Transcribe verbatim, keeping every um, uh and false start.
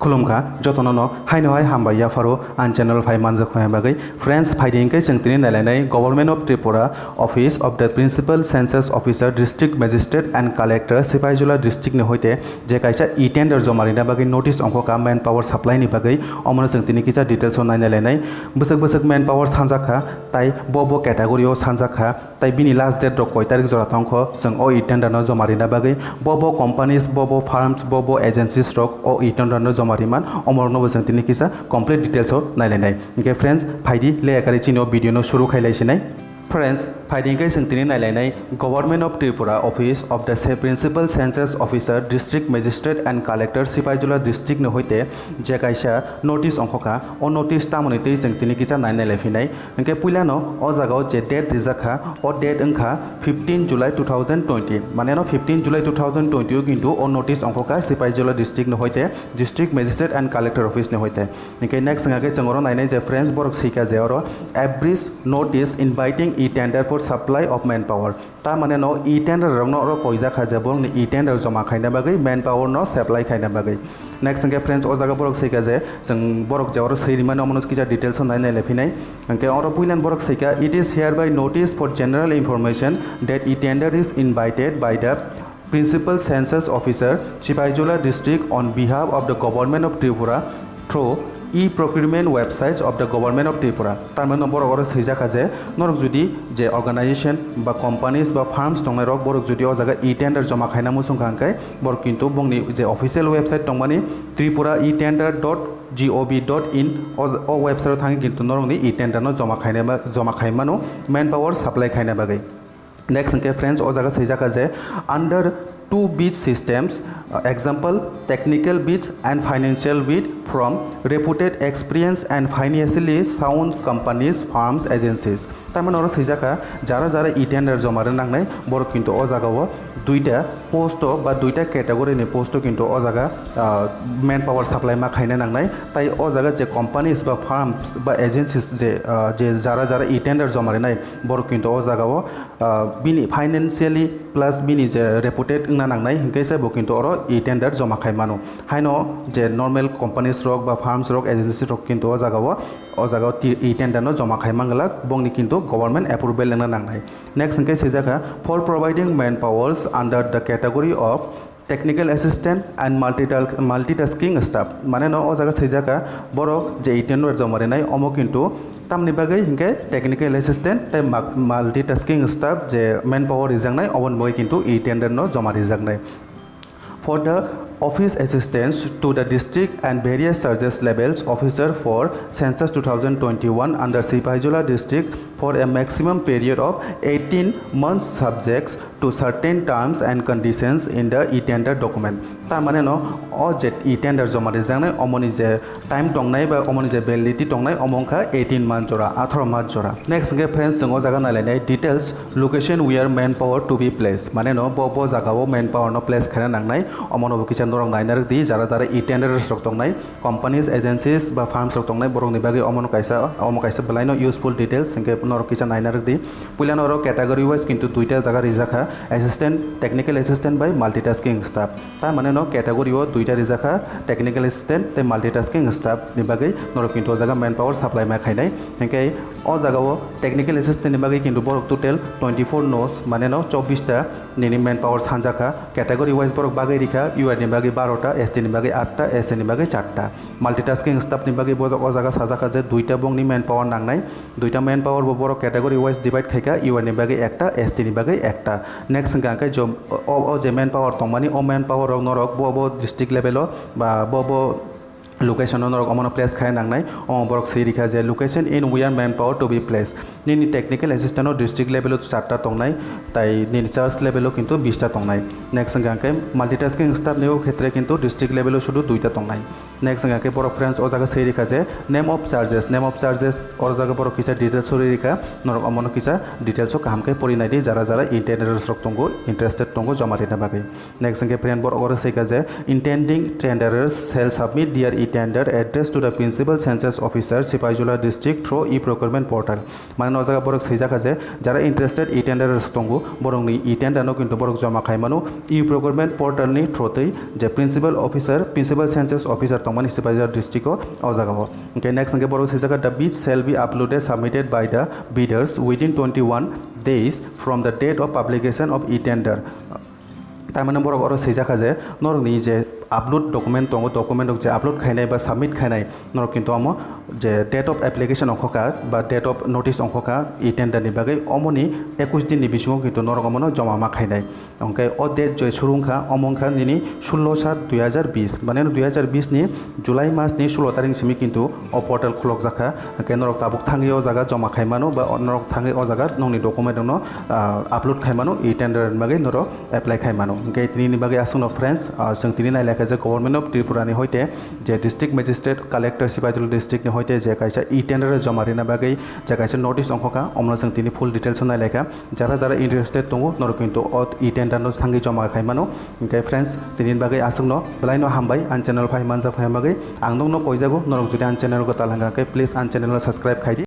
Khulumkha, jotono no haino hai hambai yapharo ang channel phai manjak hwnwi bagwi. Friends, phaidi hwnkhe chwng tini nailainai Government of Tripura, Office of the Principal Census Officer, District Magistrate and Collector, Sipaijala District ni hoite je kaisa e-tender joma rina bagwi notice ongkha manpower supply ni bagwi, omono chwng tini kisa details o nai nailainai. Bwswk bwswk manpower sanjak kha, tai bo bo category o sanjak kha, tai bini last date rok koi tarik jora tongkho chwng o e-tender no joma rina bagwi, bo bo companies, bo bo firms, bo bo agencies rok o e-tender no joma riman, omorok no bo chwng tini kisa complete details o nailainai. Hwnkhe friends, phaidi le ekari chini o video no suru khailai sinai. Friends, phaidi hwnkhe chwng tini nailainai Government of Tripura, Office of the Principal Census Officer, District Magistrate and Collector, Sipaijala District ni hoite je kaisa notice ongkha, o notice tamoni twi chwng tini kisa nai nailai phinai. Hwnkhe puilano o jagao je date rijak kha, o date wngkha fifteen July two thousand twenty, mane no fifteen July two thousand twenty o kintu o notice ongkha Sipaijala District ni hoite District Magistrate and Collector Office ni hoite. Hwnkhe next wngkha khe chwng oro nainai je friends, borok swikha je oro average notice inviting e-tender for supply of manpower. Ta mane no e-tender rokno oro koijak kha je borokni e-tender joma khaina bagwi, manpower no supply khaina bagwi. Next hwnkhe friends, o jaga borok swikha je chwng borok je oro swi rimani omono kisa details o nai nailai phinai. Hwnkhe oro puilan borok swikha, "It is hereby notice for general information that e-tender is invited by the Principal Census Officer, Sipaijala District, on behalf of the Government of Tripura through e-procurement websites of the Government of Tripura." Tar mane no borok oro swijak kha je norok jodi je organization ba companies ba firms tongnai rok, borok jodi o jaga e-tender joma khaina muchung kha hwnkhe borok kintu bongni je official website tongmani tripura e-tender dot gov dot in, o, o website o thangwi kintu norokni e-tender no joma khaina ba, joma khai mano manpower supply khaina bagwi. Next hwnkhe friends, o jaga swijak kha je under two bids systems, uh, example technical bids and financial bid from reputed, experienced and financially sound companies, firms, agencies. Tamani oro swijak kha jara jara e-tender joma rwna nangnai borok kintu o jagao duita post o ba duita category ni post o kintu o jaga, ah, manpower supply ma khaina nangnai. Tai o jaga je companies ba firms ba agencies je, ah, je jara jara e-tender joma rwnai borok kintu o jagao, ah, bini financially plus bini je reputed wngna nangnai, hwnkhe se bo kintu oro e-tender joma khai mano. Haino je normal companies rok ba firms rok, agencies rok kintu o jagao, o jagao ti-, e-tender no joma khai manglak, bongni kintu government approval wngna nangnai. Next hwnkhe swijak kha, "For providing manpowers under the category of technical assistant and multital-, multitasking staff." Mane no o jaga swijak kha, borok je e-tender joma rwnai, omo kintu tamni bagwi hwnkhe technical assistant tei ma-, multitasking staff je manpower rijaknai, oboni bagwi kintu e-tender no joma rijaknai. "For the office assistants to the district and various charges levels officer for census two thousand twenty-one under Sipaijala district for a maximum period of eighteen months subjects to certain terms and conditions in the e-tender document." Ta mane no o je e-tender joma rijaknai, omoni je time tongnai ba omoni je validity tongnai, omo wngkha eighteen month jora, atharo month jora. Next hwnkhe friends, chwng o jaga nailainai details, "Location where manpower to be placed." Mane no bo, bo jaga o manpower no place khaina nangnai, omono bo kisa norok naina rwdi, jara jara e-tender rok tongnai, companies, agencies ba firms rok tongnai, borokni bagwi omono kaisa, omo kaisa belai no useful details, hwnkhe norok kisa naina rwdi. Puilano oro category wise kintu duita jaga rijak kha, assistant, technical assistant bai multitasking staff. Ta mane no category o duita rijak kha, technical assistant tei multitasking staff ni bagwi norok kintu o jaga manpower supply ma khainai. Hwnkhe o jaga o technical assistant ni bagwi kintu borok total twenty four nos, mane no chobbish ta nini manpower sanjak kha. Category wise borok bagwi rikha, U R ni bagwi baro ta, S T ni bagwi aat ta, S C ni bagwi char ta. Multitasking staff ni bagwi borok o jaga sajak kha je duita bongni manpower nangnai. Duita manpower bo borok category wise divide khaikha, U R ni bagwi ekta, S T ni bagwi ekta. Next hwnkha hwnkhe jom-, o, o je manpower tongmani, o manpower rok norok bo, bo district level o ba bo, bo location o norok omono place khai nangnai. Omo borok swi rikha je location in where manpower to be placed. Nini technical assistant o district level o charta tongnai, tai nini charge level o kintu bista tongnai. Next hwnkha hwnkhe multitasking staff ni o khetre kintu district level o sudu duita tongnai. Next hwnkha khe borok friends o jaga swi rikha je name of charges, name of charges o jaga borok kisa details o rwi rikha, norok omono kisa details o kaham khe pori nai di, jara jara e-tender rok tongo, interested tongo joma rina bagwi. Next hwnkhe friend borok oro swi kha je intending tenderers shall submit their e-tender address to the Principal Census Officer, Sipaijala District through e-procurement portal. Mane no o jaga borok swijak kha je jara interested e-tender rok tongo, borokni e-tender no kintu borok joma khai mano e-procurement portal ni through twi, je principal officer, principal census officer tong mani Sipahijala district o o jaga o. Hwnkhe next hwnkhe borok swijak kha, "The bids shall be uploaded, submitted by the bidders within twenty-one days from the date of publication of e-tender." Tamani borok oro swijak kha je norokni je upload document tongo, document rok je upload khainai ba submit khainai, norok kintu omo je date of application ongkha kha ba date of notice ongkha kha e-tender ni bagwi, omoni ekush din ni bisingo kintu norok omono joma ma khainai. Hwnkhe o date je suru wngkha, omo wngkha nini sullo sat dui hajar bis, mane dui hajar bis ni July mas ni sullo tarik simi kintu o portal khulokjak kha. Hwnkhe norok tabuk thangwi o jaga joma khai mano ba norok thangwi o jaga nokni document rokno, ah, upload khai mano, e-tender ni bagwi norok apply khai mano. Hwnkhe tini ni bagwi aswkno friends, ah, chwng tini nai lai kha je Government of Tripura ni hoite je District Magistrate, Collector Sipahijala district ni hoite je kaisa e-tender joma rina bagwi je kaisa notice ongkha kha, omono chwng tini full details o nai lai kha. Jara jara interested tongo, norok kintu o e-tender no thangwi joma khai mano. Hwnkhe friends, tini ni bagwi aswkno belai no hambai, ani channel phai manjak phai bagwi. Ang nokno koijago, norok jodi ani channel kwtal hwnkha khe please ani channel no subscribe khai di.